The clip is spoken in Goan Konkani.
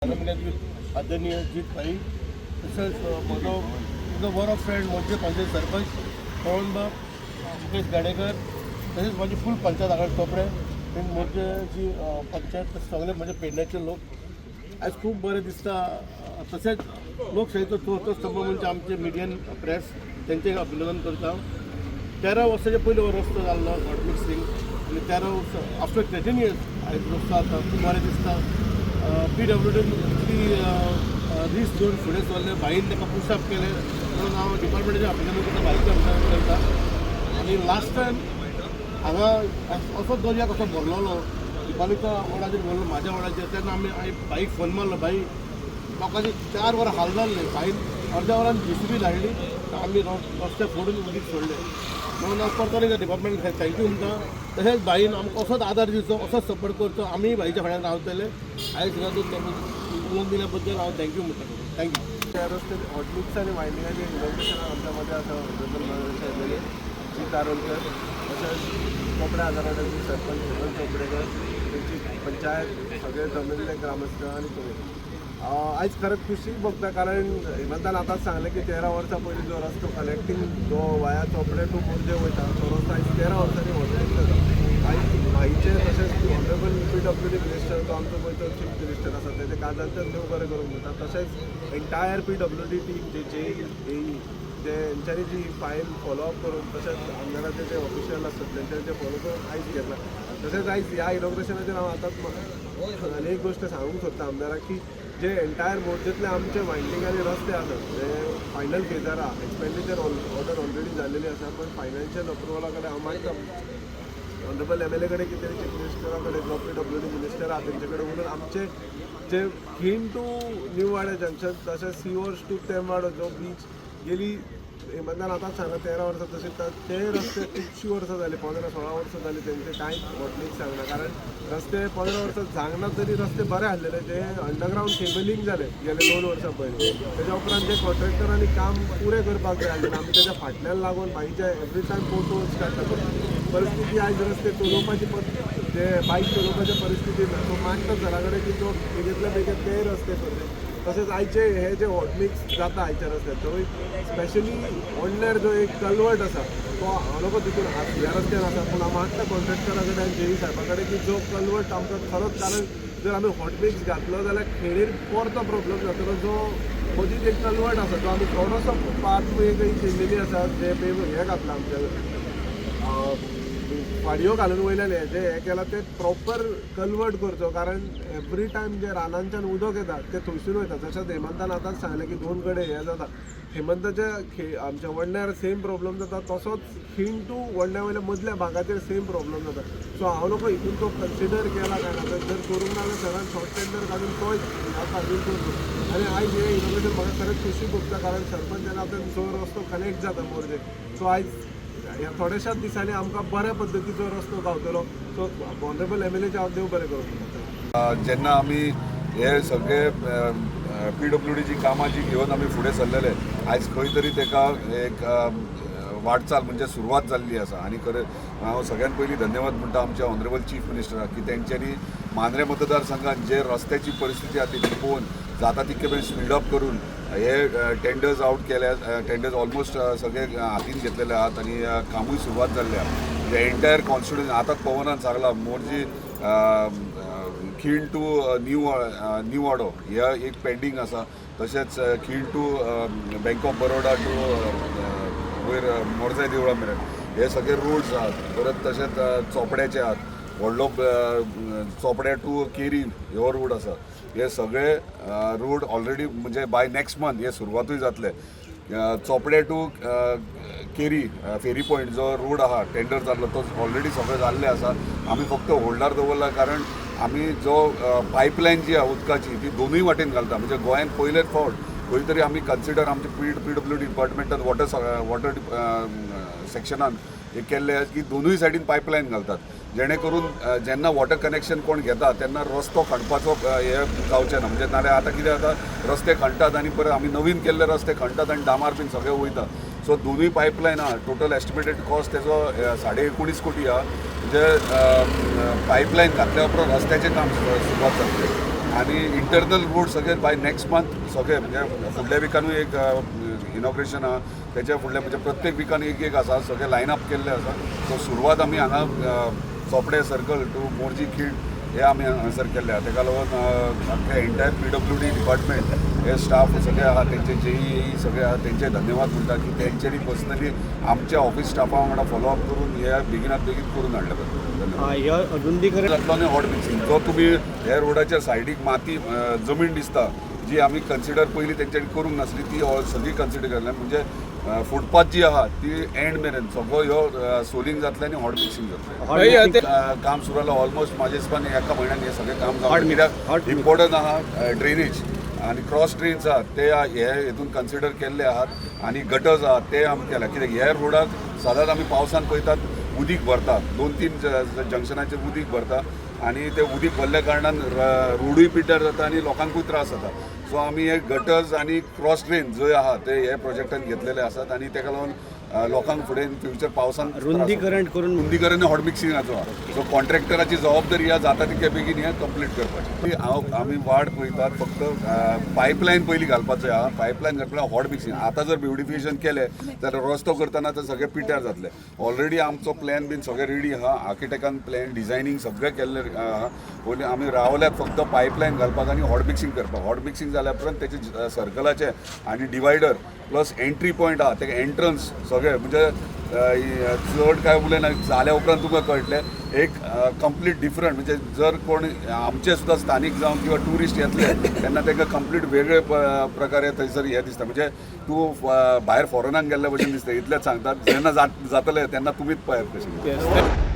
आदरणीय जीत भाई, तशेंच म्हजो म्हजो बरो फ्रेंड, म्हजे पंचायत सरपंच पवनबाब मुकेश गाडेकर, तशेंच म्हाजी फूल पंचायत आगाड चोपडे, म्हजे जी पंचायत, सगळे म्हजे पेडण्याचे लोक, आयज खूब बरें दिसता. तशेंच लोकशाहीचो चवथो स्तंभ म्हणजे आमचे मिडियन प्रेस, तेंचें अभिनंदन करता. 13 वर्साच्या पयलीं हो रस्तो जाल्लो हॉट मिक्सिंग आनी 13 वर्सां, आफ्टर 13 इयर्स आयज रस्तो जाता, खूब बरें दिसता. पीडब्ल्यूडीन इतली रिस्क घेवन फुडें सरलें, भाईन ताका पुशअप केलें, म्हणून हांव डिपार्टमेंटाचें अभिनंदन करता, भाईचें अभिनंदन करता. आनी लास्ट टायम हांगा असो दर्या कसो भरलेलो, दिपालिका वडाचेर भरलो, म्हाज्या वडाचेर. तेन्ना आमी, हांवें भाईक फोन मारलो. भाई, लोकांची 4 वरां हाल जाल्ले. भाईन अर्द्या वरान जेसीबी धाडली, आमी रस्ते फोडून उदीक सोडले. म्हणून हांव परत एकदां डिपार्टमेंट thank you म्हणटा. तशेंच भाईन आमकां असोच आदार दिवचो, असोच सपोर्ट करचो. आमी भाईच्या फाटल्यान रावतले. आयज हिंगा उलोवन दिल्या बद्दल हांव thank you म्हणटा. Thank you. त्या रस्ते हॉटमिक्स आनी वायंडिंगाचे इनॉग्रेशन आमच्या मध्ये आसा ऑनरेबल नगरचे एमएलए जीत आरोलकर, तशेंच चोपड्या आगाराचे सरपंच हेमंत चोपडेकर, तेंची पंचायत, सगळे जमिल्ले ग्रामस्थ आनी तुमी. आयज खरेंच खुशी भोगता, कारण हेमंतान आतांच सांगलें की 13 वर्सां पयलीं जो रस्तो कनेक्टींग जो वाया चोपडे टू मोरजे वयता, तो रस्तो आयज 13 वर्सांनी हॉटमिक्स जाता. आयज भाईचे तशेंच ऑनरेबल पीडब्ल्यूडी मिनिस्टर, जो आमचो गोंयचो चीफ मिनिस्टर आसा, तेजे काजांच्यान देव बरें करूंक म्हणटा. तशेंच एंटायर पीडब्ल्यूडी टीम, जे जे जे तेंच्यांनी जी फायल फॉलोअप करून, तशेंच आमदाराचे जे ऑफिशियल आसतात तेंच्यांनी जे फॉलो करून आयज घेतला. तशेंच आयज ह्या इनॉग्रेशनाचेर हांव आतांच आनी एक गोश्ट सांगूंक सोदता आमदाराक की जे एंटायर मोरजेंतले आमचे वायंडींग आनी रस्ते आसात, जे फायनल फेजार आहा, एक्सपेंडिचर ऑर्डर ऑलरेडी जाल्लेली आसा, पण फायनान्शियल अप्रुवला कडेन हांव मागता ऑनरेबल एमएलए कडेन की तेणी चीफ मिनिस्टरा कडेन, जो पीडब्ल्यूडी मिनिस्टर आहा तेंचे कडेन उलोवन आमचे जे खीण टू न्यू वाडे जंक्शन, तशेंच सिवोर्स टू तेमवाडो जो बीच गेली, हेमंतान आतांच सांगला 13 वर्सां, तशें ते रस्ते खुबशीं वर्सां जालीं, 15-16 वर्सां जालीं, तेंचे कांयच हॉटमिक्स जावना. कारण रस्ते 15 वर्सां जावना तरी रस्ते बरे आसलेले. जे अंडरग्रावंड केबलिंग जालें गेले 2 वर्सां पयलीं, तेज्या उपरांत जे कॉन्ट्रॅक्टरांनी काम पुरें करपाक जाय आसलें, आमी तेज्या फाटल्यान लागून बाईचे एवरी टायम फोटोज काडटा. परिस्थिती आयज रस्ते चलोवपाची, जे बायक चलोवपाच्या परिस्थिती ना. सो मागता सरा कडेन की तो बेगीतल्या बेगीन ते रस्ते करचे. तशेंच आयचे हे जे हॉटमिक्स जाता आयच्या रस्त्यार, थंय स्पेशली ओडण्यार जो एक कलवट आसा, तो हांव नको तितून ह्या रस्त्यार आसा, पूण हांव मागता कॉन्ट्रॅक्टरा कडेन आनी जेई साहेबा कडेन की जो कलवट आमकां खरोच, कारण जर आमी हॉटमिक्स घातलो जाल्यार खेडीर परतो प्रॉब्लम जातलो. जो मदींच एक कलवट आसा, जो आमी थोडोसो पाथ वे केल्लेली आसा, जे हे घातला, आमच्या फाडयो घालून वयल्यान हे जे हे केलां, ते प्रॉपर कलवट करचो, कारण एवरी टायम जे रानांच्यान उदक येता ते थंयसून वयता. जशें हेमंतान आतांच सांगलें की दोन कडेन हें जाता, हेमंताच्या आमच्या वडण्यार सेम प्रॉब्लम जाता, तसोच खीण टू वडण्या वयल्या मदल्या भागाचेर सेम प्रॉब्लम जाता. सो हांव नको हितून तो कन्सिडर केला काय ना, तर जर करूंक ना जाल्यार सरान शॉर्ट टेंडर काडून तोय ह्या फाजील करचो. आनी आयज हे इनोग्रेशन म्हाका खरेंच खुशी भोगता, कारण सरपंच आतां जो रस्तो कनेक्ट जाता मोरजे, सो आयज ह्या थोड्याशाच दिसांनी आमकां बऱ्या पद्दतीचो रस्तो गावतलो. सो ऑनरेबल एमएलएचे हांव देव बरें करूं म्हणटा. जेन्ना आमी हे सगळे पीडब्ल्यूडीची कामां जी घेवन आमी फुडें सरलेले, आयज खंय तरी ताका एक वाटचाल म्हणजे सुरवात जाल्ली आसा. आनी खरें हांव सगळ्यात पयलीं धन्यवाद म्हणटा आमच्या ऑनरेबल चीफ मिनिस्टराक की तेंच्यांनी मांद्रें मतदारसंघात जे रस्त्याची परिस्थिती आसा ती पळोवन जाता तितके मेरेन स्पीड अप करून हे टेंडर्स आउट केल्या. टेंडर्स ऑलमोस्ट सगळे हातीन घेतलेले आहात आनी कामूय सुरवात जाल्ली आहा. म्हणजे एंटायर कॉन्स्टिट्युएन्सी, आतां पवनान सांगला, मोरजी खीण टू न्यू न्यू वाडो हे एक पेंडींग आसा. तशेंच खीण to bank of Baroda to वयर मोरजाय देवळा मेरेन हे सगळे रोड्स आहात. परत तशेंच चोपड्याचे आहात, व्हडलो चोपड्या टू केरी हो रोड आसा. हे सगळे रोड ऑलरेडी म्हणजे बाय नेक्स्ट मंथ हे सुरवातूय जातले. चोपडे टू केरी फेरी पॉयंट जो रोड आहा, टेंडर जाल्लो, तो ऑलरेडी सगळें जाल्लें आसा. आमी फक्त होल्डार दवरला, कारण आमी जो पायपलायन जी आहा उदकाची, ती दोनूय वाटेन घालता. म्हणजे गोंयांत पयलेच फावट खंय तरी आमी कन्सिडर आमचे पी पीडब्ल्यू डिपार्टमेंटान वॉटर वॉटर सेक्शनान हे केल्लें आसा की दोनूय सायडीन पायपलायन घालतात, जेणे करून जेन्ना वॉटर कनेक्शन कोण घेता तेन्ना रस्तो खणपाचो हे जावचें ना. म्हणजे नाल्यार आतां कितें जाता, रस्ते खणटात आनी परत आमी नवीन केल्ले रस्ते खणटात आनी डांबर बीन सगळें वयता. सो दोनूय पायपलायन आहा. टोटल एस्टिमेटेड कॉस्ट तेजो 19.5 कोटी आहा. म्हणजे पायपलायन घातल्या उपरांत रस्त्याचें काम सुरवात जातलें. आनी इंटरनल रोड सगळे बाय नेक्स्ट मंथ सगळे, म्हणजे फुडल्या विकानूय एक इनॉग्रेशन आहा, तेच्या फुडल्या, म्हणजे प्रत्येक विकान एक एक आसा, सगळे लायन अप केल्ले आसा. सो सुरवात आमी हांगा चोपडे सर्कल टू मोरजी खींड हे आमी हांगासर केल्ले आहा. तेका लागून आमचे एंटायर पीडब्ल्यूडी डिपार्टमेंट हे स्टाफ सगळे आहा, तेंचे जेई सगळे आहा, तेंचे धन्यवाद म्हणटा की तेंच्यांनी पर्सनली आमच्या ऑफिस स्टाफा वांगडा फॉलो अप करून हे बेगिनात बेगीन करून हाडले बद्दल धन्यवाद. ह्या रुंदीकरण जातलो आनी हॉट मिक्सिंग जो तुमी हे रोडाच्या सायडीक माती जमीन दिसता, जी आमी कन्सिडर पयलीं तेंच्यांनी करूंक नासली, ती सगळी कन्सिडर केल्या. म्हणजे फुटपाथ जी आहा ती एंड मेरेन सगळो ह्यो सोलिंग जातलें आनी हॉट मिक्सिंग जातलें. काम सुरू जालां ऑलमोस्ट म्हाज्या हिसपान एका म्हयन्यान हें सगळें काम जावं, कित्याक इम्पॉर्टंट आहा ड्रेनेज आनी क्रॉस ड्रेन्स आहात ते हे हेतून कन्सिडर केल्ले आहात आनी गटर्स आहात ते आमी केल्या, कित्याक ह्या रोडाक सदांच आमी पावसान पळयतात उदीक भरता, 2-3 जंक्शनाचेर उदीक भरता आनी ते उदीक भरल्या कारणान रोडूय पिड्ड्यार जाता आनी लोकांकूय त्रास जाता. सो आमी हे गटर्स आनी क्रॉस ड्रेन जंय आहा ते हे प्रोजेक्टान घेतलेले आसात आनी तेका लागून लोकांक फुडें इन फ्युचर पावसान रुंदीकरण करून रुंदीकरण हॉट मिक्सिंगाचो आहा. सो कॉन्ट्रॅक्टराची जबाबदारी ह्या जाता तितक्या बेगीन हें कंप्लीट करपाची. हांव आमी वाट पळयतात फक्त पायपलायन पयलीं घालपाचें आहा. पायपलायन घालपाक हॉट मिक्सिंग आतां जर ब्युटिफिकेशन केलें जाल्यार रस्तो करतना तर सगळें पिड्ड्यार जातलें. ऑलरेडी आमचो प्लॅन बीन सगळें रेडी आहा, आर्किटेक्टान प्लॅन डिझायनींग सगळें केल्लें आहा. पयलीं आमी रावल्यात फक्त पायपलायन घालपाक आनी हॉट मिक्सिंग करपाक. हॉट मिक्सिंग जाल्या उपरांत तेचे सर्कलाचे आनी डिवायडर प्लस एंट्री पॉयंट आहा तेका एंट्रन्स सगळें, म्हणजे चड काय उलयना, जाल्या उपरांत तुमकां कळटलें एक कंप्लीट डिफरंट. म्हणजे जर कोण आमचे सुद्दां स्थानीक जावं किंवा ट्युरिस्ट येतले तेन्ना तांकां कंप्लीट वेगळे प्रकारे थंयसर हें दिसता, म्हणजे तूं भायर फॉरेनाक गेल्ल्या भशेन दिसता. इतलेंच सांगतात, जेन्ना जातलें तेन्ना तुमीच पळयात कशें.